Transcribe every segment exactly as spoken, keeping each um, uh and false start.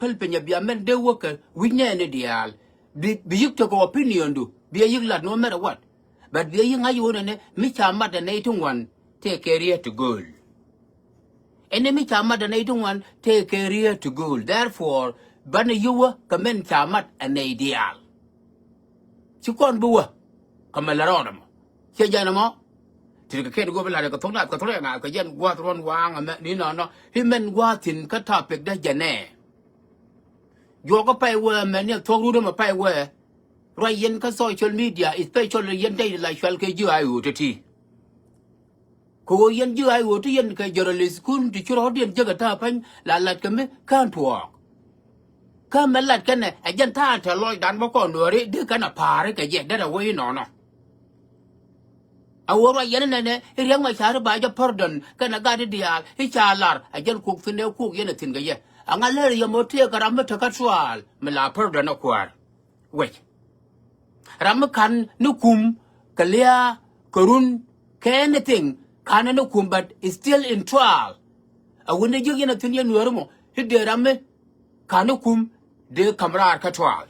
päl piny a bia mɛn dee wäkɛ wi̱c nɛɛni diaal. Bi, bi yik tekɛ opinion du, bia yik lat no matter what. But bia yik ŋa̱c wä nɛnɛ, mi ca mat ɛ nɛy ti ŋuan, tëë kɛ riet ti gööl. Ɛn mi ca mat ɛ nɛy ti ŋuan, tëë kɛ riet ti gööl. Therefore, banɛ yik wä kɛ mɛn ca mat ɛ nɛy diaal. Ci kɔn bi wä kɛ mɛ lɛ rɔɔdɛ mɔ. Ciɛ jɛn ɛmɔ. Ti kɛ kɛn go̱o̱p lat kɛ thok nath kɛ thok rɛŋ a kɛ jɛn gua̱a̱th ruɔ̱n waaŋ ɛmɛ ni nɔnɔ. I̱ mɛn gua̱a̱th thi̱n kä topic dä jɛnɛ. Juɔk kä pay wee mɛn ni thok rut ɛmɛ pay wee. Ruac yɛn kä social media, especially yɛn tɛy la cual kɛ ji̱ a i̱ ɣöö ti ti. Kɛ ɣöö yɛn ji̱ a i̱ ɣöö ti yɛn kɛ journalist kun ti ci rɔ̱ɔ̱diɛn jek ɛ ta̱a̱ pa̱ny la lat kɛ mi kään tuɔɔk. Kä mɛ lat kɛnɛ ɛ jɛn ta̱a̱ tɛ lɔcdan bä kɔn nuääri dee kɛn a pa̱a̱ri kɛ jɛ derɛ wec inɔnɔ. A ɣöö ruac yɛn inɛnɛ i̱ Riɛk Macar i̱ ba jɛ pardon kɛnɛ gat i̱ diaal i̱ ca lar ɛ jɛn kuɔk thi̱n ɛ kuɔk yɛn ɛ thi̱n kɛ yɛ. Aŋa lɛr yɛ mɔ tëëkɛ ram mi tekä trial mi la pardon ɛ kuäär. Wec. Ram mi ka̱n ni kum kɛ lia̱a̱ kɛ run kɛ anything ka̱n ni kum but is still in trial. A wi̱ni ji̱k yɛn a thi̱n yɛn nuääri mɔ i̱ dee ram mi ka̱n ni kum dee ka̱m raar kä trial.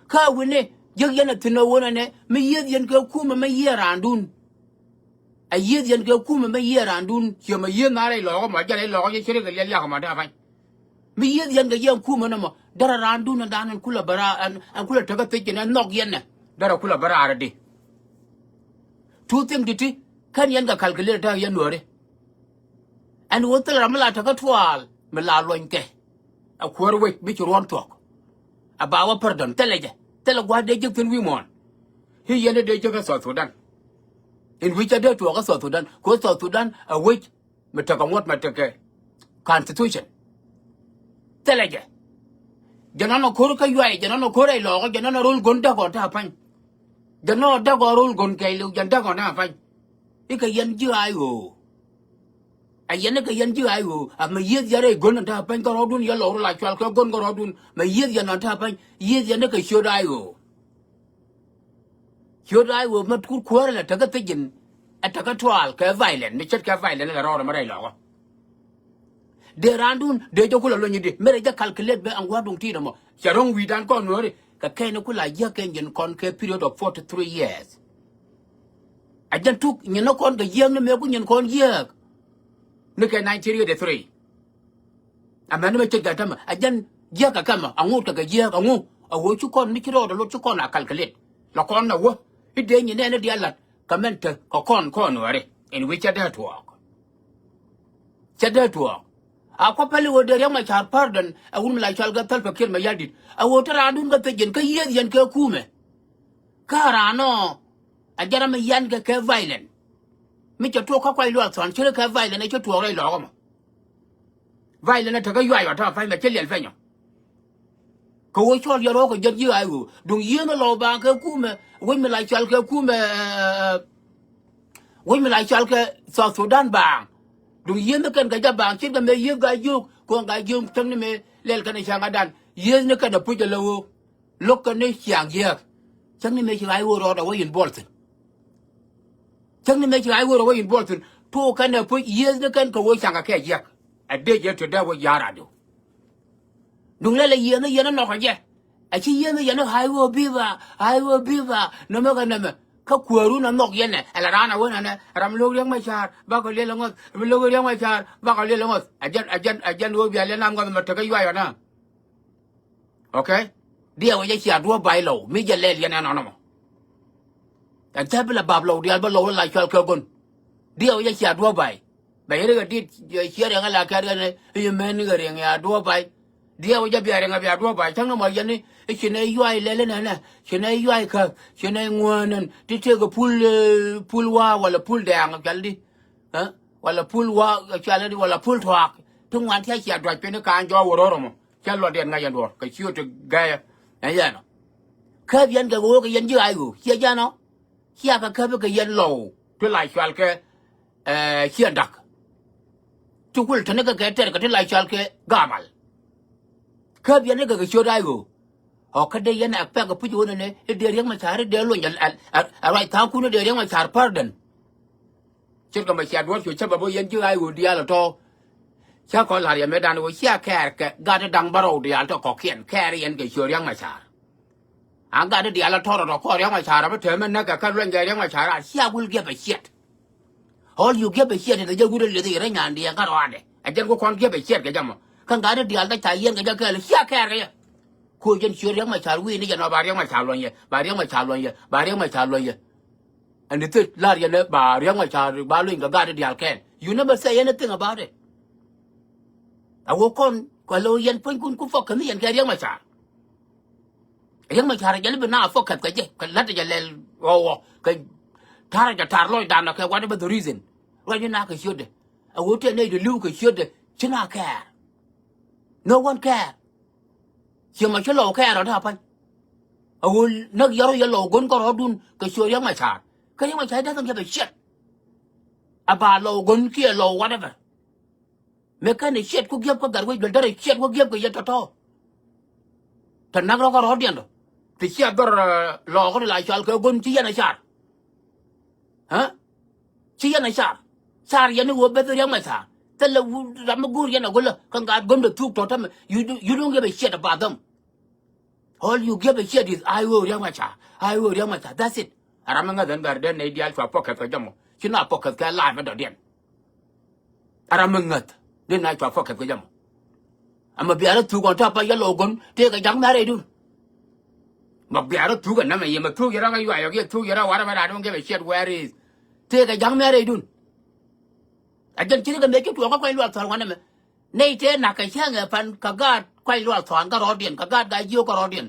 Kä a wi̱ni ji̱k yɛn a thi̱n a wunɛ nɛ mi yieth yɛn kɛ kum mi yieth raandun. A yieth yɛn kɛ kumɛ mɛ yiëë raandun ciɛ mɛ yiëë naar rɛy lɔɔkä mɔ jɛn rɛy lɔɔkä jɛ ci rik kɛ liɛl yak mɔ da̱a̱ pa̱ny. Mi yieth yɛn kɛ yɛn kumɛ nɔmɔ derɛ raandun ɛn da̱a̱n ɛn kulɛ bä raar ɛn kulɛ tekä thiec kɛn ɛn nhɔk yɛn nɛ derɛ kulɛ bä raar ɛdi. Two thing ti ti kɛn yɛn kɛ calculate ta̱a̱ yɛn nuääri. Ɛn ɣöö thilɛ ram mi la tekä tuaal mi la luɔny kɛ. A kuäär wec mi ci ruɔ̱n thuɔ̱k. A ba wä pardon thilɛ jɛ thilɛ gua̱a̱th dee ji̱k thi̱n wi̱i̱ muɔ̱ɔ̱n. I̱ yɛn dee ji̱k kä South Sudan. In wi̱c ca dee tuɔɔk kä South Sudan kɛ ɣöö South Sudan a wec mi tekɛ ŋuɔ̱t mi tekɛ constitution. Thilɛ jɛ. Jɛ nɔn a ko̱r kä yuay jɛ nɔn a ko̱r rɛy lɔɔkä jɛ nɔn a ro̱l go̱n däk ɣɔn ta̱a̱ pa̱ny. Jɛ nɔn a däk ɣɔn ro̱l go̱n kɛɛliw jɛ däk ɣɔn ta̱a̱ pa̱ny. I̱ kɛ yɛn ji̱ a i̱ ɣöö. A yɛn ni kɛ yɛn ji̱ a i̱ ɣöö a mɛ yieth yɛn rɛy go̱n ɣɔn ta̱a̱ pa̱ny kä rɔɔdun yɛn lɔɔk rɔ la cual kɛ go̱n kä rɔɔdun mɛ yieth yɛn ɣɔn ta̱a̱ pa̱ny yieth yɛn ni kɛ ciöt a i̱ ɣöö. Ciöt a i̱ ɣöö mɛ tuur kuäärä lɛ tekä thiec in ɛ tekä tuaal kɛ violent mi ce̱tkɛ violent lɛ rɔɔdɛ mɛ rɛy lɔɔkä. Dee raandun dee jɛ kulɛ luɔ̱ny i̱di mi rɛ jɛ calculate bɛ ɛn gua̱a̱r duŋ ti̱i̱t ɛmɔ cɛ ro̱ŋ wi̱i̱dan kɔn nuääri kɛ kɛn ni kula jiäk kɛn ji̱n kɔn kɛ period of forty three years. A jɛn tuk nyin ni kɔn kɛ jiäk ni mëë ku nyin kɔn jiäk. Ni kɛ nineteen eighty three. Amäni mɛ ce̱tkɛ tämɛ a jɛn jiäk kɛ kɛmɛ a ŋot kɛ kɛ jiäk a ŋu a ɣöö ci kɔn mi ci rɔɔdɛ lot ci kɔn a calculate. La kɔn a wä i̱ dee nyin nɛɛni diaal la̱t kɛ mɛn te kɛ kɔn kɔn nuääri in wi̱c cɛ dee tuɔɔk. Cɛ dee tuɔɔk. A kua̱ päli ɣöö dee Riɛk Macar pardon ɛ wut mi la cɔal kɛ Salva Kiir Mayardit. A ɣöö te raandun kɛ thiec in kä yieth yɛn kɛ kumɛ. Kä raan ɔ a jɛn ram mi yan kɛ kɛ violent. Mi cɛ tuɔɔk kä kuay luaak thɔn ci ri kɛ violent ɛ ci tuɔɔk rɛy lɔɔkä mɔ. Violent ɛ tekä yuay ɔ ta̱a̱ pa̱ny mɛ ci liɛl pɛnyɔ. Kɛ ɣöö cɔl yɛ rɔɔk kɛ jɛn ji̱ a i̱ ɣöö duŋ yieen ɛ lɔw baaŋ kɛ kumɛ wec mi la cɔal kɛ kumɛ. Wec mi la cɔal kɛ South Sudan baaŋ. Duŋ yieen ni kɛn kɛ jɛ baaŋ ce̱tkɛ mëë yieth Gaa-jiök kɔn Gaa-jiök cäŋ ni mëë lɛl kɛn ɛ cäŋ adan yieth ni kɛn ɛ puc ɛ lɛ ɣöö lo̱k kɛn ni ciaŋ jiääk. Cäŋ ni mëë ci ɣaac ɣöö rɔɔdɛ wä involve thi̱n. Cäŋ ni mëë ci ɣaac ɣöö rɔɔdɛ wä involve thi̱n. Tuɔɔk kɛn ɛ puc yieth ni kɛn kɛ ɣöö caŋ kɛ kɛ jiääk. Ɛ dee jɛ te dee wä ya̱r radio. Duŋ lɛl ɛ yiëëni yɛn ɛ nɔk ɛ jɛ. Ɛ ci yiëëni yɛn ɛ ɣaac ɣöö bi̱i̱ ba ɣaac ɣöö bi̱i̱ ba nɛmɛ kɛ nɛmɛ. Kä kuäärun ɛ nhɔk yɛn ɛ ɛ la raan ɛ wen ɛnɛ ram lo̱k Riɛk Macar bakɔ liɛl ɛ ŋɔth. Lo̱k Riɛk Macar bakɔ liɛl ɛ ŋɔth. Ɛ jɛn ɛ jɛn ɛ jɛn ɣöö bia liɛl nam ŋɔth mɛ tekä yuay ɣɔna. Okay. Diɛw jɛ cia duɔ̱ɔ̱p ba̱y lɔw mi jɛ lɛl yɛn ɛnɔnɔ mɔ. Ɛn thäp bi la bap lɔw diaal bä lɔw la cual kɛ go̱n. Diɛw jɛ cia duɔ̱ɔ̱p ba̱y. Bɛ yɛn ri kɛ dit ciɛ riɛŋ ala kɛt kɛn i̱ mɛn ni kɛ riɛŋ ya duɔ̱ɔ̱p ba̱y. Diɛw jɛ bia riɛŋ bia duɔ̱ɔ̱p ba̱y cäŋ ni mɔ yɛn ni i̱ ci nɛ yuay lɛl inɛnɛ ci nɛ yuay käp ci nɛ ŋuäänän ti tëëkɛ pul pul wa̱a̱ wala pul dɛɛŋ cual di. Wala pul wa̱a̱ cual di wala pul tuaak ti ŋuan ti a cia duac pin i̱ ka̱a̱ŋ jɔɔk wä ro̱r ɛmɔ. Cä luɔt yɛn ŋa̱c yɛn duɔ̱ɔ̱r kɛ ciöt ti gɛyä. Ɛn yɛn ɔ käp yɛn kɛ ɣöö kɛ yɛn ji̱ a i̱ ɣöö ciɛ jɛn ɔ. Ciakɛ käp kɛ yɛn lɔw ti la cual kɛ ciɛ da̱k. Ti kul täni kɛ kɛ tɛr kɛ ti la cual kɛ gamal. Käp yɛn kɛ kɛ ciöt a i̱ ɣöö ɔ kä dee yɛn a pɛk kɛ puc ɣöö nɛnɛ i̱ dee Riɛk Macar i̱ dee luɔny ɛ ruac tha̱a̱ŋkun i̱ dee Riɛk Macar pardon. Ce̱tkɛ mɛ cia duɔ̱ɔ̱r cu cä bɛ bä yɛn ji̱ ɣaac ɣöö diaal ɛ tɔ̱. Cä kɔn la̱r yɛ mëë dan ɣöö cia kɛɛr kɛ gat ti da̱ŋ bärɔw diaal tɔ kɔ̱kiɛn kɛɛr yɛn kɛ ciöt Riɛk Macar. A gat ti diaal a tɔr tɔ kɔn Riɛk Macar a bi täämɛ näk kɛ kä luɛny kɛ Riɛk Macar a cia will give a shit. All you give a shit is a jɛ wut a lieth yɛ rɛ nyandiɛn kä rɔadɛ. A jɛn ku kɔn give a shit kɛ jɛ mɔ. Kä gat ti diaal tɔ ca yɛn kɛ jɛ kɛɛl cia kɛɛr kɛ yɛ. Ku jɛn ciöt Riɛk Macar wi̱i̱ ni jɛ nɔ ba Riɛk Macar luɔ̱ny yɛ, ba Riɛk Macar luɔ̱ny yɛ, ba Riɛk Macar luɔ̱ny yɛ. Ɛn ti thil la̱r yɛn ɛ ba Riɛk Macar ba luny kɛ gat ti diaal kɛn. You never say anything about it. A wä kɔn kɛ lo̱ yɛn puɔ̱nykun ku focus ni yɛn kɛ Riɛk Macar. Riɛk Macar jɛ li bi na focus kɛ jɛ kɛ la̱t jɛ lɛl ɣɔw ɣɔw kɛ ta̱rä jɛ ta̱r lɔcdan kɛ whatever the reason. Ruac ni na kɛ ciötdɛ. A wä tëë nɛy ti li̱w kɛ ciötdɛ ci na care. No one care. Ciɛ mɔ ci lɔw kɛɛr rɔ da̱a̱ pa̱ny. A ɣöö näk yɛr rɔ yɛ lɔw go̱n kärɔɔdun kɛ ciöt Riɛk Macar. Kä Riɛk Macar doesn't give a shit about lɔw go̱n kiɛ lɔw whatever. Mëë kɛn ɛ shit ku giep kä gat wec duel derɛ shit ku giep kɛ yɛ tɔ̱tɔ̱. Tɛ näk rɔ kärɔɔdiɛn rɔ. Ti ciɛ dhɔr lɔɔk rɔ la cɔal kɛ go̱n ci yɛn a car. Ɛ? Ci yɛn a car. Car yɛn i̱ ɣöö beth Riɛk Macar. Thilɛ ram mi go̱o̱r yɛn a go̱lä kä gat go̱n dee thuk tɔ̱ tämɛ. You don't give a shit about them. All you give a shit is I ɣöö Riɛk Macar. I ɣöö Riɛk Macar. That's it. A ram mi ŋäth ɛn gat den nɛy diaal cua focus kɛ jɔmɔ. Ci na focus kɛ life ɛ dɔ̱diɛn. A ram mi ŋäth den na cua focus kɛ jɔmɔ. Ama biarä thuk ɣɔn tɔ̱ pa yɛ lɔw go̱n tëëkɛ ja̱ŋ mɛ rɛydun. Ma biarä thuk ɛ nämɛ yɛ ma thuk yɛ rɔ kä yuayɔ kiɛ thuk yɛ rɔ warɛ mɛ da̱a̱ don't give a shit where is. Tëëkɛ ja̱ŋ mɛ rɛydun. A jɛn ci ri kɛ mëë ci tuɔɔk kä kuany luaak thɔ̱ɔ̱r wanɛ mɛ. Nɛy tëë nak kɛ cäŋ ɛ pan kɛ gaat kuany luaak thɔ̱ɔ̱n kärɔɔdiɛn kɛ gaat gaa jiök kärɔɔdiɛn.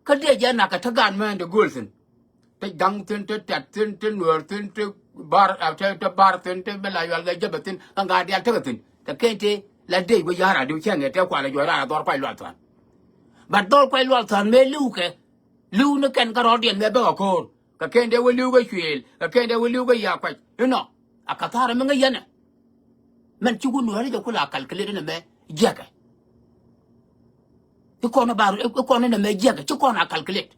Kä dee jɛ nak kɛ te gaat mään de gööl thi̱n. Te ja̱ŋ thi̱n, te tɛt thi̱n, te nuäär thi̱n, te bar, a, te, te bar thi̱n, te mi la yual kɛ jäpɛ thi̱n, kä ŋa̱a̱ diaal tekɛ thi̱n. Kɛ ken te la dec wä ya̱r a diw cäŋ ɛ te kualɛ juɔc raar a dhɔr kuac lual thua̱a̱n. But dhɔr kuac lual thua̱a̱n mëë li̱w kɛ, li̱w ni kɛn kä rɔɔdiɛn mëë bäkɛ ko̱o̱r. Kɛ ken dee wä li̱w kä cuëël, kɛ ken dee wä li̱w kä ya̱a̱ kuac. Inɔ, a kɛ tha̱a̱r mi ŋäc yɛn ɛ. Mɛn ci wun nuääri jɛ ku la calculate ni mɛ jiɛkɛ. Ci kɔn bar, ci kɔn ni mɛ jiɛkɛ, ci kɔn a calculate.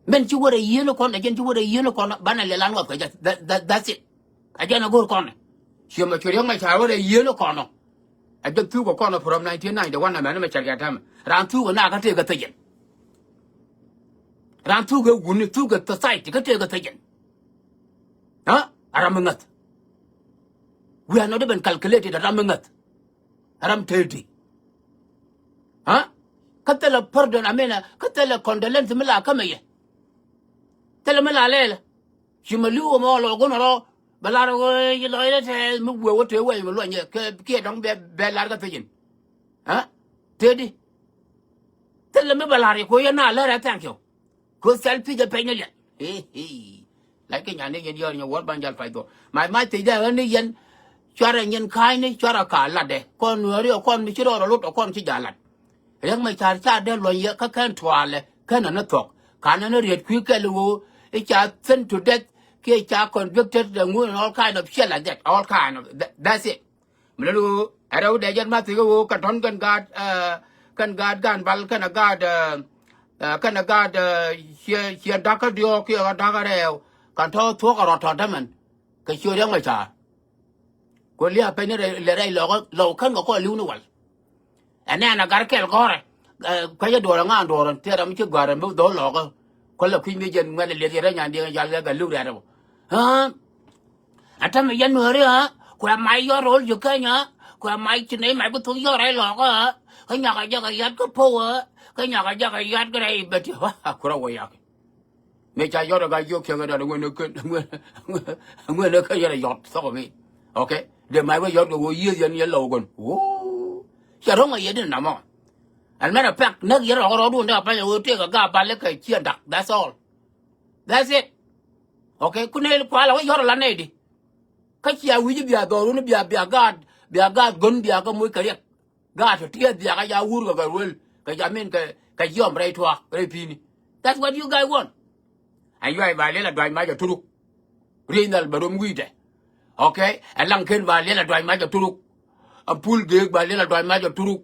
Mɛn ci wärɛ yieen kɔn, a jɛn ci wärɛ yieen kɔn, banɛ lɛ lan ŋɔth kɛ jɛ. That, that, that's it. A jɛn a go̱o̱r kɔn. Ciɛ mɛ ci Riɛk Macar wärɛ yieen kɔn. A jɛn thuk kɔn from nineteen ninety-one na mɛn mɛ cɛr kɛ tɛmɛ. Raan thuk na kä tëëk kɛ thäjɛn. Raan thuk kɛ wuni, thuk kɛ society kä tëëk kɛ thäjɛn. Ha? A ram mi ŋäth. We are not even calculated a ram mi ŋäth. A ram tëëdi. Ha? Kä thilɛ pardon, I mean, kä thilɛ condolence mi la kämɛ yɛ. Thilɛ mi la lɛɛlɛ. Ci mɛ li̱w ɛmɔ lɔ go̱n rɔ bɛ lar ɣöö ci lɔcdä tɛɛth mi guɛ wä tëë wɛy mi luɔnyɛ kɛ kiɛ dɔ̱ŋ bɛ, bɛ lar kä thiecin. Ha? Tëëdi. Thilɛ mi bɛ lar yɛ kuɔ yɛn na lärɛ thank you. Ku selfish ɛ peny ni liɛl. Hee, hee. Lac kɛ nyan ni yɛn yɔr nyɛ wäl ban jal pay dhuɔk. My message dɛ ɣän ni yɛn. Cuarɛ nyin ka̱a̱cni, cuarɛ ka latdɛ. Kɔn nuääri ɔ kɔn mi ci rɔɔdɛ lot ɔ kɔn ci jal lat. Riɛk Macar ca dee luɔny yɛ kä kɛn tuaalɛ kɛn nɛ ni thuɔ̱k. Ka nɛ ni riet kui̱ kɛl ɣöö i̱ ca sent to death kiɛ ca convicted dɛ ŋu and all kind of shit like that. All kind of that, that's it. Mi lät ɣöö ɛ rɛw dee jɛn ma thik ɣöö kɛ tɔ̱n kɛn gaat, eh, kɛn gaat gan bal kɛn ɛ gaat, eh, eh, kɛn ɛ gaat, eh, ciɛ, ciɛ da̱k kä diɔ̱ɔ̱k kiɛ ɣä da̱k kä rɛɛw. Kɛn tɔ̱ thuɔ̱k ɛ rɔ̱ tɔ̱ tämɛn. Kɛ ciöt Riɛk Macar. Ku lia̱a̱ peny ni rɛy, lɛ rɛy lɔkä, lɔw kän kɛ kɔn li̱w ni wal. Ɛn nɛn a gar kɛl gɔ̱rɛ, eh, kuecä duɔ̱ɔ̱r ɛ ŋa̱a̱n duɔ̱ɔ̱r ɛn tëë ram ci gɔ̱a̱r ɛn bi dhɔl lɔkä. Kuäl ɛ kui̱ mi jɛn ŋuɛ̈t ɛ lieth yɛ rɛy nyan diɛŋ jal kɛ gɛ li̱w rɛ̈t ɛ bä. Ɣän. Ɛ tämɛ yɛn nuääri ɣä, kuɛ may yɔt ro̱l ji̱ Kenya, kuɛ may ci nɛy may bi thok yɔt rɛy lɔkä ɣä. Kä nyakɛ jɛ kɛ yat kä pow ɣä, kä nyakɛ jɛ kɛ yat kä rɛy bɛ ti. Kurɛ wä yak. Mëë ca yɔt ɛ ka jiök kiɛŋ ɛ dɔ̱t ɛ ŋuɛn ɛ kän, ŋuɛn ɛ kän yɛn ɛ yɔt thɔk ɛ mi. Okay? Dee mac wä yɔt kɛ ɣöö yiëëth yɛn yɛn lɔw kɔn. Wuu. Cɛ ro̱ŋ ɛ yɛ din namɔ. As a matter of fact, näk yɛn rɔk rɔɔdun dee a pa̱ny ɛ ɣöö tëëk ɛ gaak bal ɛ kɛ ciɛ dak. That's all. That's it. Okay? Kun nɛy kualɛ wä yɔt ɛ la nɛy di. Kä cia wi̱c i̱ bia dhɔrun i̱ bia, bia gaat, bia gaat go̱n bia kä moc kɛ riɛk. Gaat tɔ tiɛth bia kä ca wur kɛ kɛ ruel kɛ ca min kɛ, kɛ jiɔm rɛy tuaak rɛy pi̱i̱ni. That's what you guys want. Ɛ yuay ba liɛl a duac mac a turuk. Riey nhal bɛ rom wi̱i̱dɛ. Okay? Ɛ laŋ ken ba liɛl a duac mac a turuk. A pul geek ba liɛl a duac mac a turuk.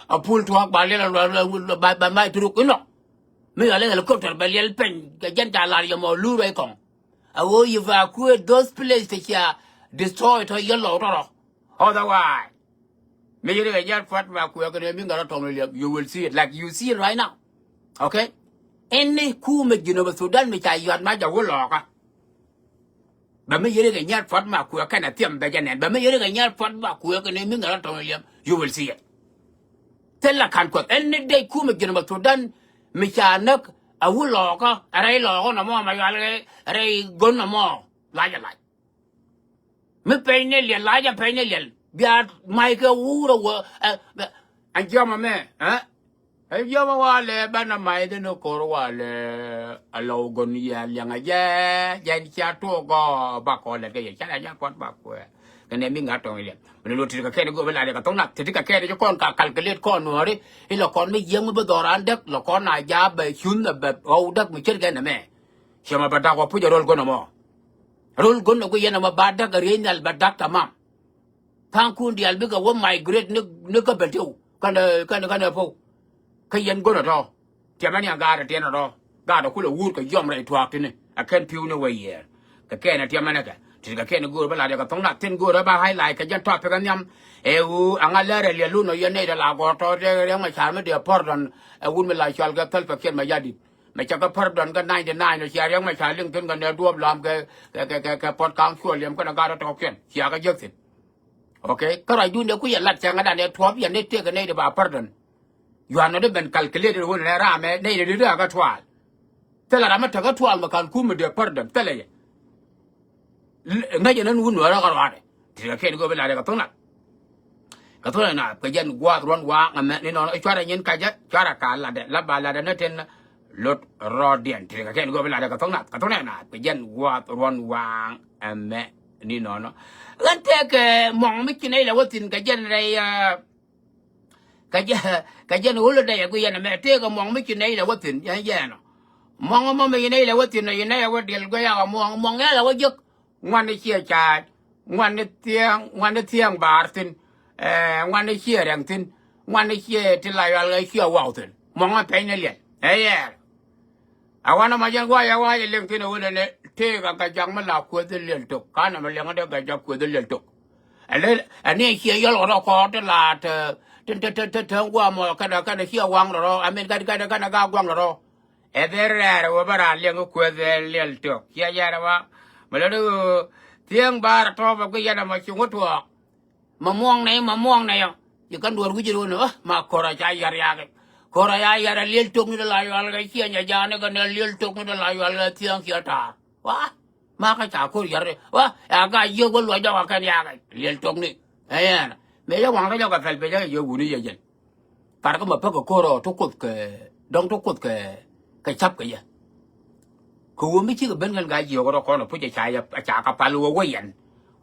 A pul tuaak ba liɛl a duac, ba, ba mac a turuk. Inɔ. Mi a lɛ helicopter bɛ liɛl peny kɛ jɛn ca lar yɛ mɔ luur rɛy kɔŋ. A ɣöö evacuate those place ti cia destroy tɔ yɛ lɔw tɔrɔ. Otherwise, Mi yet kɛ nyɛr puɔt ma kuɛ kɛnɛ mi ŋa̱r a tɔŋ liɛm, you will see it, like you see it right now. Okay? Ɛn ni kumɛ Jinub Sudan mi ca yuat ma jɛ wä lɔɔkä. Bɛ mi yet kɛ nyɛr puɔt ma kuɛ kɛnɛ thiɛm bɛ jɛ nɛn. Bɛ mi yet kɛ nyɛr puɔt ma kuɛ kɛnɛ mi ŋa̱r a tɔŋ liɛm, you will see it. Thilɛ ka̱n kuɔth. Ɛn ni dee kumɛ Jinub Sudan mi ca näk a wä lɔɔkä, a rɛy lɔɔkä nɔmɔ ma yual kɛ, a rɛy gon nɔmɔ. Lac a lac. Mi pɛny ni liɛl, lac a pɛny ni liɛl. Bia mac kɛ wur a wä, ɛ, ɛ, ɛn jiɔmɔ mɛ, ɛ? Ɛn jiɔmɔ walɛ, banɛ mac dhi ni kor walɛ, a lɔw gon yɛ liɛŋ a jɛ, jɛn cia tuɔk gɔ, ba kɔ lɛt kɛ yɛ, ca la jɛ puɔt ba kuɛ. Kɛnɛ mi ŋa̱r tɔŋ liɛm. Mi ni lo tit kɛ kɛn go̱o̱r bi la dɛ kɛ thok nath, tit kɛ kɛn ci kɔn ka calculate kɔn nuɔri, ilɛ kɔn mi yiɛŋ mi bi dhɔran däk, lɛ kɔn a ja bɛ cunh a bɛ ɣɔw däk mi ce̱tkɛ nɛmɛ. Ciɛ ma bɛ dak wä puc a rol gon ɛmɔ. Rol gon ɛ guic yɛn ɛmɔ ba dak a riey nhial bɛ dak tamam. Tha̱a̱ŋkun diaal bikɛ wä migrate ni, ni kä bɛl tiw kɛnɛ, kɛnɛ, kɛnɛ pow. Kä yɛn gon ɛ tɔ. Tiɛmɛ ni a gaat ɛ tiɛn ɛ tɔ. Gaat ɛ kulɛ wur kɛ jiɔm rɛy tuaak tini. A kɛn pi̱w ni wä yiɛɛr. Kɛ kɛn ɛ tiɛmɛ ni kɛ. Ti kɛ kɛn go̱o̱r bä la diɛ kɛ thoŋ na thin go̱o̱r bä highlight kɛ jɛn topic ɛ nhiam. Ɛ wu a ŋa lɛr ɛ liɛl lun ɔ yɛn nɛy dɛ la gɔɔr tɔ riɛk riɛk mɛ car mi diɛ pardon. Ɛ wun mi la cual kɛ thäl pɛ kiɛn mɛ yadit. Mɛ cɛ kɛ pardon kɛ ninety nine ɔ cia riɛk mɛ ca liŋ thi̱n kɛ nɛ duɔ̱ɔ̱p lam kɛ, kɛ, kɛ, kɛ, kɛ puɔ̱t ka̱a̱ŋ cuɔl liɛm kɛnɛ gat rɔ tɔk kiɛn cia kɛ jiäk thi̱n. Okay, kä rɔcdun dee kui̱ yɛ lat cɛ ŋädan ɛ tuɔ̱ɔ̱p yɛn ni tëëk ɛ nɛy di ba pardon. You are not even calculated wun ɛ ram ɛ nɛy di di kä tual. Thilɛ ram mi tekɛ tual mɛ ka̱n kumɛ dee pardon thilɛ yɛ. Ŋäcɛ nän wun nuɔrä kä ruaadɛ. Ti kɛ kɛn go̱o̱p in latdɛ kɛ tho̱ŋ nath. Kɛ tho̱ŋ nath kɛ jɛn gua̱a̱th ruɔ̱n waaŋ ɛmɛ ni nɔnɔ cuarɛ nyin kacä cuarɛ ka latdɛ la ba latdɛ ni tin lot rɔɔdiɛn. Ti kɛ kɛn go̱o̱p in latdɛ kɛ tho̱ŋ nath kɛ tho̱ŋ nath kɛ jɛn gua̱a̱th ruɔ̱n waaŋ ɛmɛ ni nɔnɔ. Ɣän tëëkɛ mɔŋ mi ci nɛy lɛ wä thi̱n kɛ jɛn rɛy ɛ Kɛ jɛ, kɛ jɛn ɣöl dɛy ɛ guic yɛn ɛmɛ tëëkɛ muɔ̱ŋ mi ci nɛy lɛ wä thi̱n yɛn jɛɛn ɔ. Muɔ̱ŋ ɛmɔ mi ci nɛy lɛ wä thi̱n ɔ ci nɛy ɛ wä diɛl guic yakɔ muɔ̱ŋ, muɔ̱ŋ yɛl ɛ wä jiäk. Ŋuan ni ciɛ caac, ŋuan ni thiɛɛŋ, ŋuan ni thiɛɛŋ baar thi̱n, ɛɛ, ŋuan ni ciɛ rɛŋ thi̱n, ŋuan ni ciɛ ti la yual ɛ ciɛ waw thi̱n. Muɔ̱ŋ ɛ pɛny ni liɛl ɛ yɛɛr. A wanɛ ma jɛn guayɛ wacɛ liŋ thi̱n ɛ wälɛ ni tëëk a gajak mi la kueth liɛl tok. Kanɛ mi liɛŋ dee gajak kueth liɛl tok. Ɛ lel ɛ ni ciɛ yɔl kɛ rɔ kɔɔr ti la te te te te te guamɔ kɛnɛ kɛnɛ ciɛ waŋ rɔ rɔ. Amin kɛnɛ kɛnɛ kɛnɛ ga guaŋ rɔ rɔ. Ɛ ben rɛɛr ɛ wä bä raan liɛŋ kueth liɛl tok ciɛ yɛr ɛ wa. Mi lɛ ni ɣöö thiëëŋ baar ɛ tɔɔp ɛ guic yɛn ɛ mɔ ci ŋut tuɔɔk. Ma muɔ̱ŋ nɛy, ma muɔ̱ŋ nɛy ɔ. Ci kän duɔ̱ɔ̱r wi̱c ro̱o̱n ɔ, ma ko̱r a ca yar yakɛ. Ko̱r a ca yar a liɛl tok ni dee la yual kɛ ciɛ nyɛ ja̱a̱n ni kɛ nɛ liɛl tok ni dee la yual kɛ thiäŋ ciɛ ta̱a̱r. Wa, ma kä ca ko̱r yar wa, ɛ a ga yiëk wä luɔc jɔk a kɛn yakɛ. Liɛl tok ni. Ɛ yɛn. Mëë yɛ waŋ rɔ jɔk a pɛl pec a yɛ wuni yɛ jɛn. Parkɛ mɛ päk kɛ ko̱r ɔ ti kuoth kɛ dɔ̱ŋ ti kuoth kɛ kɛ ca̱p kɛ yɛ. Kɛ ɣöö mi cikɛ ben kɛn ka jiök rɔ kɔn ɛ puc ɛ ca yɛ ɛ ca kɛ pal wä wä yɛn.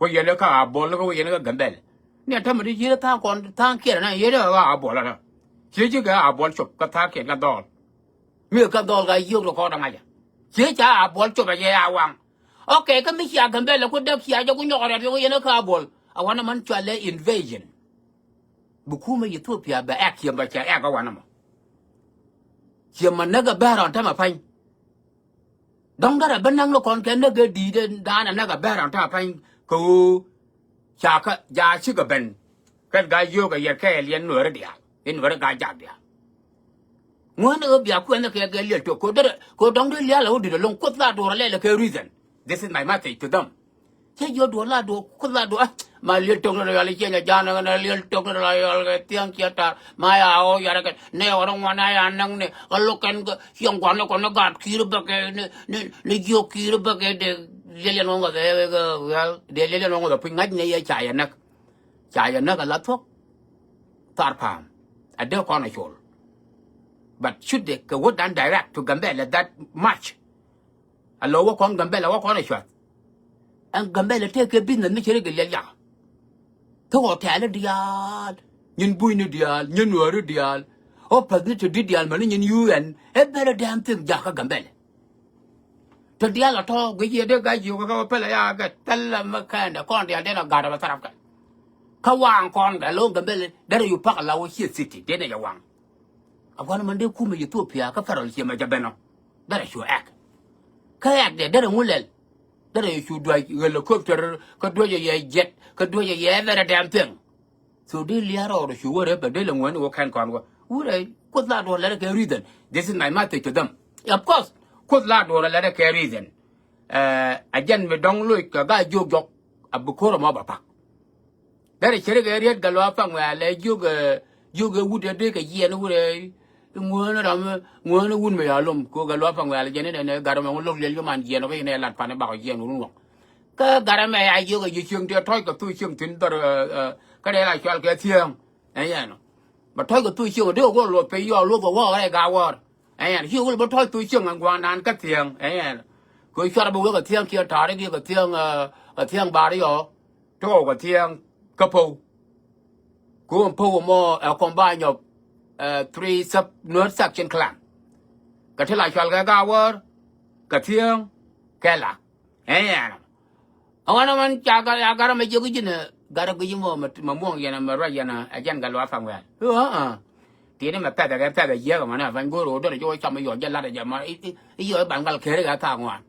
Wä yɛn kä a buɔl kä wä yɛn kä Gambɛl. Ni a tämɛ ti yiëë tha̱a̱ŋ kɔn tha̱a̱ŋ kiɛn na yiëë kä a buɔl ɛ. Cië cikɛ a buɔl cop kä tha̱a̱ŋ kiɛn kä dhɔɔl. Mi kä dhɔɔl ka yiök rɔ kɔn ɛ ŋa̱cä. Cië ca a buɔl cop ɛ yɛ a waŋ. Okay, kä mi cia Gambɛl ɛ ku däk cia jɛ ku nyɔk rɛt wä yɛn kä a buɔl. A wanɛ man cua lɛ invasion. Bi kumɛ Ethiopia bɛ ɛk ciɛ mɛ cɛ ɛk ɛ wanɛ mɔ. Ciɛ mɛ näk ɛ bɛr ɔn tämɛ pa̱ny. Dɔ̱ŋ därɛ bä näk ni kɔn kɛ näk ɛ di̱i̱t ɛ daanɛ näk ɛ bɛr ɔn tämɛ pa̱ny kɛ ɣöö ca kä ja cikɛ ben. Kɛn ga yio̱o̱k ɛ yɛr kɛ ɛ liɛn nuääri diaal in nuääri ga jak diaal. Ŋuäni ɣöö bia kuɛn ni kɛ kɛ liɛl tok kɛ ɣöö därɛ kɛ ɣöö dɔ̱ŋ dee liaal ɛ wä di̱t ɛlɔ̱ŋ kuoth la duɔ̱ɔ̱r ɛ lɛl ɛ kɛ reason. This is my message to them. Cä jiɔ duɔl la duɔl kuth la duɔl. Ma liel tok ni la yɔl ikiɛ nya jan ni liel tok ni la yɔl kɛ thiaŋ kiɛ tar. Ma ya o yara kɛ ne ɔrɔ ŋuan a ya naŋ ni. Kä lok kɛn kɛ ciɛ ŋuan ni kɔn ni gat kiir bäkɛ ni ni ni jiɔ kiir bäkɛ de liel yɛn ŋuan ŋuan kɛ kɛ kɛ de liel yɛn ŋuan ŋuan kɛ puc ŋa̱c ni yɛ ca yɛ näk. Ca yɛ näk a la thuɔ̱k. Thar pa̱a̱m a dee kɔn a col. But should de kɛ wä dan direct to Gambɛl that much. A lo̱ wä kɔn Gambɛl a wä kɔn a cuath. Ɛn Gambɛl a tëëkɛ business mi ci ri kɛ liɛl yakä. Thok hotel diaal, nyin bunyni diaal, nyin nuääri diaal. Opportunity diaal mäni nyin U N. Ɛ bɛl a damn thing jakä Gambɛl. Tɔ diaal a tɔ̱ guic yɛ dee ga̱c yio̱k kä wä pɛl a yakä kɛ thäl a mi kɛn dee kɔn diaal dee na ga̱t a bɛ tharap kɛ. Kä waŋ kɔn kɛ lo̱ŋ Gambɛl derɛ yu pak a la wä ciɛ city dee na jɛ waŋ. A gua̱n mɛn dee kumɛ Ethiopia kä federal ciɛ mɛ jɛ ben ɔ. Derɛ cu ɛk. Kä ɛk dɛ derɛ ŋu lɛl. Derɛ cu duac helicopter kä duecɛ yɛ jet kä duecɛ yɛ every damn thing. So dee lia̱a̱ rɔɔdɛ cu wä rep bɛ dee lɛ ŋuäni wä kɛn kɔn wä wurɛ Kuoth la duɔ̱ɔ̱r lɛt kɛ reason. This is my message to them. Of course Kuoth la duɔ̱ɔ̱r lɛt kɛ reason. A jɛn mi dɔ̱ŋ loc kɛ Gaa-jiök jɔk a bi ko̱r ɛmɔ bɛ pak. Derɛ ceri kɛ riet Gatluak Paŋuɛɛl ɛ jiök ɛ jiök ɛ wut ɛ dee kɛ yiɛn wut ɛ ŋuäni ram ŋuäni wut mi ya lom ko Gatluak Paŋuɛɛl jɛn inɛ nɛ gat ɛmɛ ŋu lo̱k liɛl ji̱ man jiɛn ɔ kä inɛ lat pani bakɔ jiɛn wut wun waŋ. Kä gat ɛmɛ ya jiök ɛ ji̱ cieŋ ti tɔ̱c kɛ thuk cieŋ thi̱n dhɔr kä dee la cual kɛ thiäŋ. Ɛ yɛn ɔ bɛ tɔ̱c kɛ thuk cieŋ ɔ dee kɛ guɔ luɔth piny yɔɔk luɔth kɛ wäär rɛy Gaa-wäär. Ɛ yɛn ci wul bä tɔ̱c thuk cieŋ ɛ gua̱a̱r naan kä thiäŋ. Ɛ yɛn kɔ cuarɛ bä wek kɛ thiäŋ kiɛ ta̱a̱r i̱ kɛ thiäŋ kɛ thiäŋ bar iɔ. Tɔɔk kɛ thiäŋ kä po̱w. Ko̱o̱m po̱w ɛmɔ ɛ combine of three sub Nuer section clan. Kɛ ti la cual kɛ Gaa-wäär kɛ thiäŋ kɛ la. Ɛ yɛn ɔ ɣän ɛ ɣän ca gat ya gat ɛmɛ jiök ji̱n ɛ gat ɛ guic mɔ mɛ muɔ̱ŋ yɛn ɛ mɛ ruac yɛn ɛ jɛn Gatluak Paŋuɛɛl. Ti̱i̱t ni mɛ pɛthɛ kɛ pɛthɛ jiäk ɛmɔ ni ɛ ba̱ny go̱o̱r ɣöö dɔrɛ jiök cam mi yɔc jɛ lat ɛ jɛ mɔ i̱ i̱ yɔc baŋ gal keri kɛ thaak ŋuan.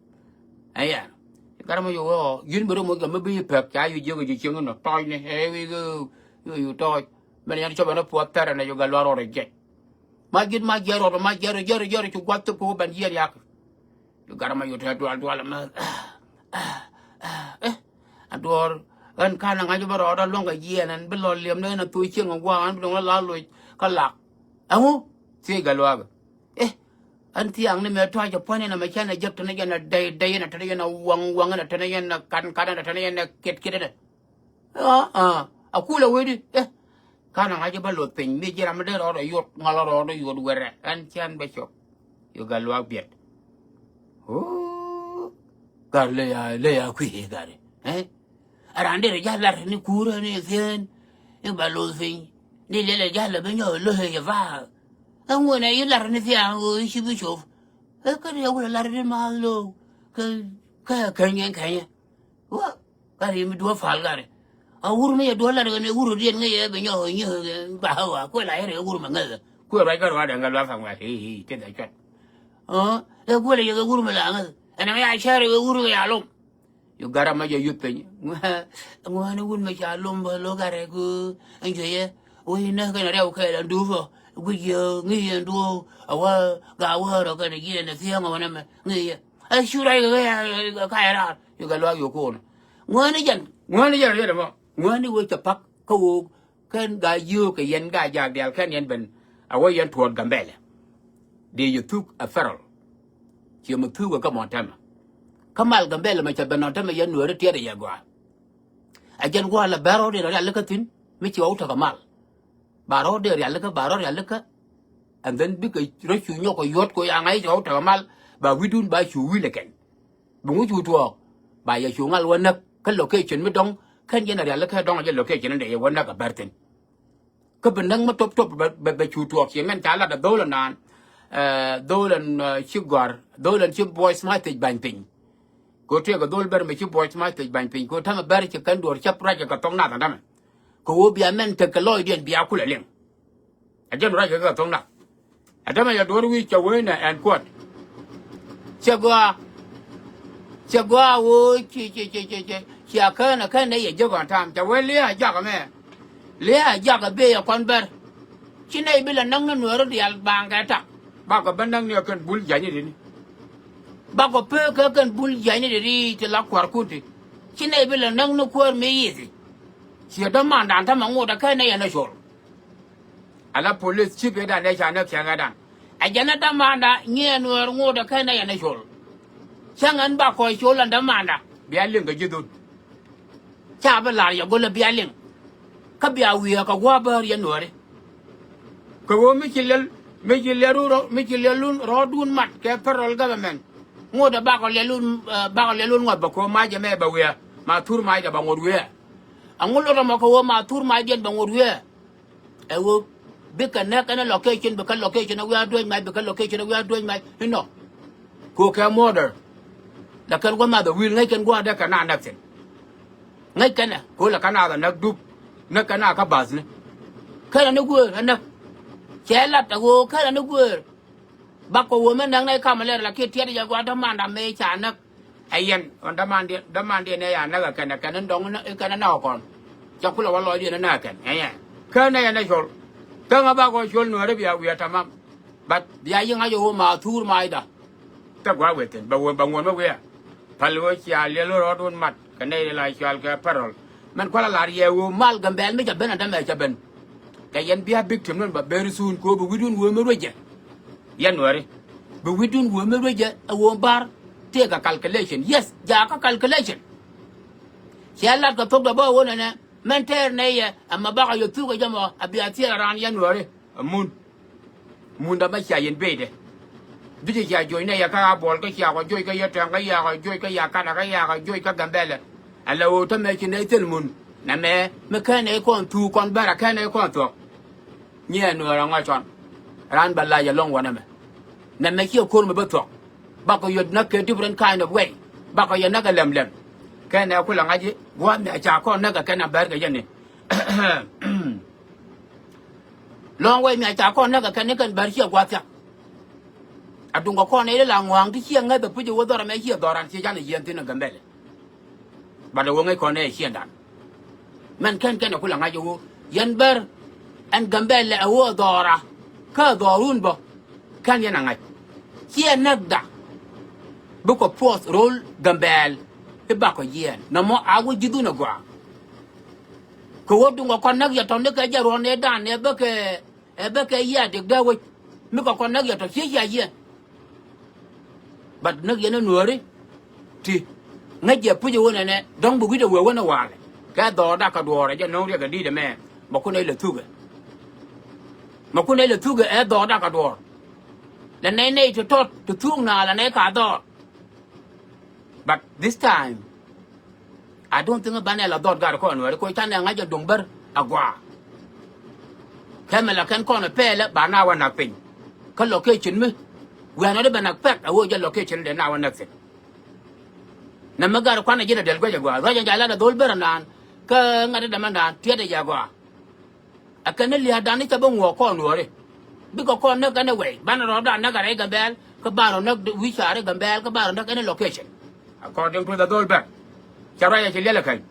Ɛ yɛn gat ɛmɔ jiök ɣöö ji̱n bi ri moc kɛ mi bi i̱ pek ca i̱ jiök ɛ ji̱ cieŋ inɔ tɔɔcni ɛ i̱ i̱ i̱ tɔɔc. Mɛn yɛn cɔp ɛn ɛ puɔth thɛrɛ nɛ jiök Gatluak rɔɔdɛ jiɛc. Ma ji̱t ma jiɛc rɔɔdɛ ma jiɛc rɔ jiɛc rɔ jiɛc rɔ ci gua̱th thok kɛ wä bɛn jiɛn yak. Yu gat ɛmɔ yu tɛ dual dual ɛmɛ. Ɛ a duɔ̱ɔ̱r ɣän ka̱n a ŋa̱c bä rɔɔdɛ luäŋ kɛ jiɛɛn ɛn bi lɔ liɛm ni ɣän a thok cieŋ ɛ gua̱a̱k ɣän bi dɔ̱ŋ la la loc kä lak. Ɛŋu thiec Gatluak ɛ ɣän thiaŋ ni mɛ tɔ̱a̱c ɛ pua̱ny ɛn ɛmɛ cän ɛ jek tɛn ɛ jɛn ɛ dɛy dɛy ɛn ɛ tɛn ɛ jɛn ɛ waŋ waŋ ɛn ɛ tɛn ɛ jɛn ɛ kan kan ɛn ɛ tɛn ɛ jɛn ɛ kiɛt kiɛt ɛn ɛ. Aa a kulɛ wee di ɛ. Ka̱n a ŋa̱c bä luɔth piny mi ji̱ ram mi dee rɔɔdɛ yot ŋɔl rɔɔdɛ yot wɛrɛ ɛn cän bɛ cop. Yu Gatluak biɛt. Ɣöö gat ley a ley a kui̱ gat ɛ. Ɛ raan derɛ ja̱l lar ni kuurä ni thieen i̱ ba luɔth piny ni lɛl ɛ ja̱l ɛ bi nyɔk ɛ lo̱c ɛ jɛ va̱a̱. Ɛŋuɛn ɛ i̱ lar ni thia̱a̱ŋ ɣöö i̱ ci bi cop. Ɛ kä ni ɛ wul ɛ lar ni maath lo̱o̱k kä kä käny kɛn känyä. Wä gat i̱ mi duɔ̱ɔ̱p pal gat i̱ a wur mi yɛ duɔ̱ɔ̱p lat kɛn i̱ wur diɛn ŋäc yɛ bi nyɔk i̱ nyäk ba ɣä wa kuɛ la yɛn i̱ wur mɛ ŋäc. Kuɛ ruac kä ruac dɛŋ kɛ luath kaŋ wɛl i̱ i̱ teth a cuɛt. Ɛ kuɛ la yɛ kɛ wur mɛ la ŋäc ɛn ɛŋ ya cär i̱ wur mɛ ya lom. Yu gat amä jɛ yuth piny. Ŋuäni wun mɛ ca lom bä lo̱k gat i̱ ku ɛn cuɛ yɛ. Wec i̱ näk kɛn a rɛw kɛɛl ɛn dup ɔ guic yɛ ŋi̱i̱c ɛn duɔ̱ɔ̱k a wä gaa wäär ɔ kɛn a jiɛn ɛ thiäŋ ɔ wä nɛmɛ ŋi̱i̱c yɛ. Ɛ cu ruac kɛ ɣöö ka yɛ raar. Yu Gatluak yo̱o̱k ko̱o̱n ŋuäni jɛn ŋuäni jɛn riet ɛmɔ ŋuäni wee cɛ pa̱k kä ɣöö kɛn gaa yio̱o̱k kɛ yɛn gaa jaak diaal kɛn yɛn ben. A wee yɛn tuɔɔt Gambɛlɛ dee yɛ thuk ɛ federal. Ciɛ mi thuk ɛ kä mɔn tɛmɛ kä mal Gambɛlɛ mɛ cɛ ben nɔn tɛmɛ yɛn nueeri tiɛt ɛ yɛ gɔaa. Ɛ jɛn gua̱a̱r lɛ bɛr rɔɔdiɛn rialikä thi̱n mi ci ɣɔw tekɛ mal. Ba rɔɔdiɛn rialikä ba rɔɔd rialikä. And then bikɛ rɔ cu nyɔk kɛ yuɔ̱t kɛ ya ŋa̱c cɛ ɣɔw tekɛ mal ba wi̱dun ba cu wi̱l ɛ kɛn. Bi ŋu cu tuɔɔk ba yɛ cu ŋal wä näk kä location mi dɔ̱ŋ. Kɛn jɛn a rialikä dɔ̱ŋ a jɛ location in dee yɛ wä näk a bär thi̱n. Kä bi näk mi top top bɛ bɛ cu tuɔɔk ci mɛn ca lat a dho̱l a naan. Dho̱l ɛn ci gɔ̱a̱r dho̱l ɛn ci buɔc ma thiec ba̱ny piny. Kɛ ɣöö tëëkɛ dho̱l bɛr mi ci buɔc ma thiec ba̱ny piny kɛ ɣöö tämɛ bɛr ci kɛn duɔ̱ɔ̱r cäp ruac kɛ thok nath ɛn tämɛ. Kɛ ɣöö bia mɛn tekɛ lɔcdiɛn bia kulɛ liŋ. Ɛ jɛn ruac kɛ kɛ thok nath. Ɛ tämɛ yɛ duɔ̱ɔ̱r wi̱i̱ cɛ wee nɛ ɛn kuɔt. Cɛ gɔaa. Cɛ gɔaa ɣöö ci ci ci ci ci ci a kään ɛ kään nɛ yɛ jiäk ɣɔn ta̱a̱m cɛ wee lia̱a̱ jakä mɛ. Lia̱a̱ jakä bëë yɛ kɔn bɛr. Ci nɛy bi lɛ näk ni nueeri diaal baaŋkɛ tak. Bakɔ bä näk ni ɛ kɛn bul jiac ni deni. Bakɔ pek kɛ kɛn bul jiac ni deni ti la kua̱r kuti. Ci nɛy bi lɛ näk ni kuäär mi yithi. Ciɛ dämandan tämɛ ŋot ɛ kään nɛ yɛn ɛ col. Ala police chief ëëdan ëë ca näk cäŋ ëëdan. Ɛ jɛn ɛ dämanda nyiɛ nuäär ŋot ɛ kɛn ɛ yɛn ɛ col. Cäŋ ɛn bakɔ col ɛn dämanda bia liŋ kɛ ji̱ dhun. Ca bi la̱r yɛ go̱l ɛ bia liŋ. Kä bia wi̱i̱ ɛ kɛ gua̱a̱p bäär yɛn nuääri. Kɛ ɣöö mi ci lɛl mi ci lɛl run rɔ mi ci lɛl run rɔɔdun mat kɛ federal government. Ŋot ɛ bakɔ lɛl run bakɔ lɛl run ŋuɔth bɛ ko̱o̱m mac ɛmɛ bɛ wi̱i̱ ɛ ma thur macdɛ bɛ ŋot wi̱i̱ ɛ. Ɛŋu lot ɛmɔ kɛ ɣöö ma thur macdiɛn bɛ ŋot wi̱i̱ ɛ. Ɛ ɣöö bikɛ näk kɛn location bikɛ location ɛ wiaa duec mac bikɛ location ɛ wiaa duec mac inɔ. Kɛ ɣöö kɛ murder. Lɛ kɛn gua̱th nath ɛ wi̱i̱l ŋäc kɛn gua̱a̱r dee kɛn na näk thi̱n. Ŋäc kɛn ɛ kɛ ɣöö lɛ kɛn nath ɛ näk dup. Näk kɛn na kä ba̱thni. Kɛn ɛ ni guëër ɛ näk. Cɛ lat ɛ ɣöö kɛn ɛ ni guëër. Bakɔ wä mi näk nɛy kamɛ lɛr la kiɛ tiɛt jɛ gua̱a̱r dämanda mëë ca näk. Ɛ yɛn ɣän dämandiɛn dämandiɛn ɛ ya näk ɛ kɛn ɛ kɛn in dɔ̱ŋ in kɛn in näk ɛ kɔn. Cɛ kulɛ wä lɔcdiɛn in näk ɛ kɛn ɛ yɛn. Kä nɛy ɛ nɛ col. Kä ŋa bakɔ col Nuääri bia wiɛ tamam. But bia yi ŋa̱c ɛ ɣöö ma thuur maacda. Thɛ gua̱a̱ wëë thi̱n bɛ ŋuɔ̱n bɛ wiɛ. Päl ɣöö cia liɛl ɣöö rɔɔdun mat kɛ nɛy la cual kɛ parol. Mɛn kualɛ lar yɛ ɣöö mal Gambɛl mi ca ben a dämɛ ca ben. Kɛ yɛn bia victim nun bɛ very soon kɛ ɣöö bi wi̱cdun wee mi ruecɛ. Yɛn Nuääri bi wi̱cdun wee mi ruecɛ ɛ ɣöö bar tëëkɛ calculation. Yes, jakä calculation. Ciɛ lat kɛ thokdɛ bä ɣöö nɛnɛ mɛn tɛɛr nɛy yɛ ɛmɛ bakɔ yɛ thuk ɛ jɛ mɔ a bia thiɛl a raan yɛn Nuääri. Ɛ mun. Mundä mɛ cia yɛn beydɛ. Jucɛ cia joc nɛ yɛ kä Abuɔl kä cia kɔ joc kä yɛ Tɛŋ kä cia kɔ joc kä ya Kanɛ kä cia kɔ joc kä Gambɛlɛ. Ala ɣöö tämɛ ci nɛ thil mun. Nɛmɛ mi kɛn ɛ kɔn thuk kɔn bär a kɛn ɛ kɔn thuɔ̱k. Nyiɛ Nuäär a ŋɔc cɔn. Raan bɛ lac ɛlɔ̱ŋ wä nɛmɛ. Nɛmɛ ciɛ ko̱r mi bä thuɔ̱k. Bakɔ yɛ näk kɛ different kind of way. Bakɔ yɛ näk ɛ lɛm lɛm. Kɛn ɛ kulɛ ŋa̱c i̱ gua̱a̱th mi a ca kɔn näk ɛ kɛn a bär kɛ yɛn ni. Lɔ̱ŋ wec mi a ca kɔn näk ɛ kɛn ni kɛn bär ciɛ gua̱a̱th thia̱k. A duŋ kɛ kɔn ëël la ŋua̱a̱ŋ ti ciɛ ŋäth ɛ puc ɛ wä dhɔr ɛmɛ ciɛ dhɔran ciɛ can ɛ yiɛn thi̱n ɛ Gambɛlɛ. Bat ɛ wä ŋäc kɔn ɛ ciɛndan. Mɛn kɛn kɛn ɛ kulɛ ŋa̱c ɛ wä yɛn bär ɛn Gambɛlɛ ɛ wä ɛ dhɔra kä ɛ dhɔrun bä. Kɛn yɛn ɛ ŋa̱c ciɛ näkda. Bikɔ puɔth ro̱l Gambɛl i̱ bakɔ yiɛn nɔmɔ a wä ji̱thun ɛ gɔaa. Kɛ ɣöö duŋ kɛ kɔn näk yɛ tɔ̱ ni kɛ jɛ ruɔ̱n ëëdan ɛ bä kɛ ɛ bä kɛ yia̱a̱ dek dee wec. Mi kɛ kɔn näk yɛ tɔ̱ ciec ya yiɛn. But näk yɛn ɛ Nuääri ti ŋäc yɛ puc ɛ wen ɛnɛ dɔ̱ŋ bi wi̱cdɛ wee wen ɛ walɛ. Kɛ dhɔɔr dak kɛ duɔɔr ɛ jɛ no̱o̱ŋ riɛk ɛ di̱i̱t ɛmɛ. Mɛ kun ɛ lɛ thukɛ. Mɛ kun ɛ lɛ thukɛ ɛ dhɔɔr dak kɛ duɔɔr. Lɛ nɛy nɛy ti tɔt ti thuk naath lɛ nɛy ka dhɔɔr. But this time I don't think banɛ la dhɔt gat kɔn Nuääri koc canɛ ŋa̱c a duŋ bär a gɔaa. Kɛ mɛ la kɛn kɔn a pɛɛlɛ ba na wä nak piny. Kä location mi wi̱i̱ anɔt i̱ bɛ nak pɛk a wee jɛ location dee na wä nak thi̱n. Nɛ mi gat kuanɛ ji̱n a dɛl guɛc a gɔaa ruac a jay lat a dhol bär a naan. Kä ŋa̱t i̱ dämä naan tiɛt a jɛ a gɔaa. Ɛ kɛn ni lia̱a̱dan ni cä bi ŋuɔɔk kɔn Nuääri. Bikɛ kɔn näk kɛn ɛ wɛy banɛ rɔɔdan näk a rɛy Gambɛl kä ban rɔ näk wi̱i̱ caari Gambɛl kä ban rɔ näk any location. According to the dhol bär. Ca ruac a ci liɛl ɛ kɛn.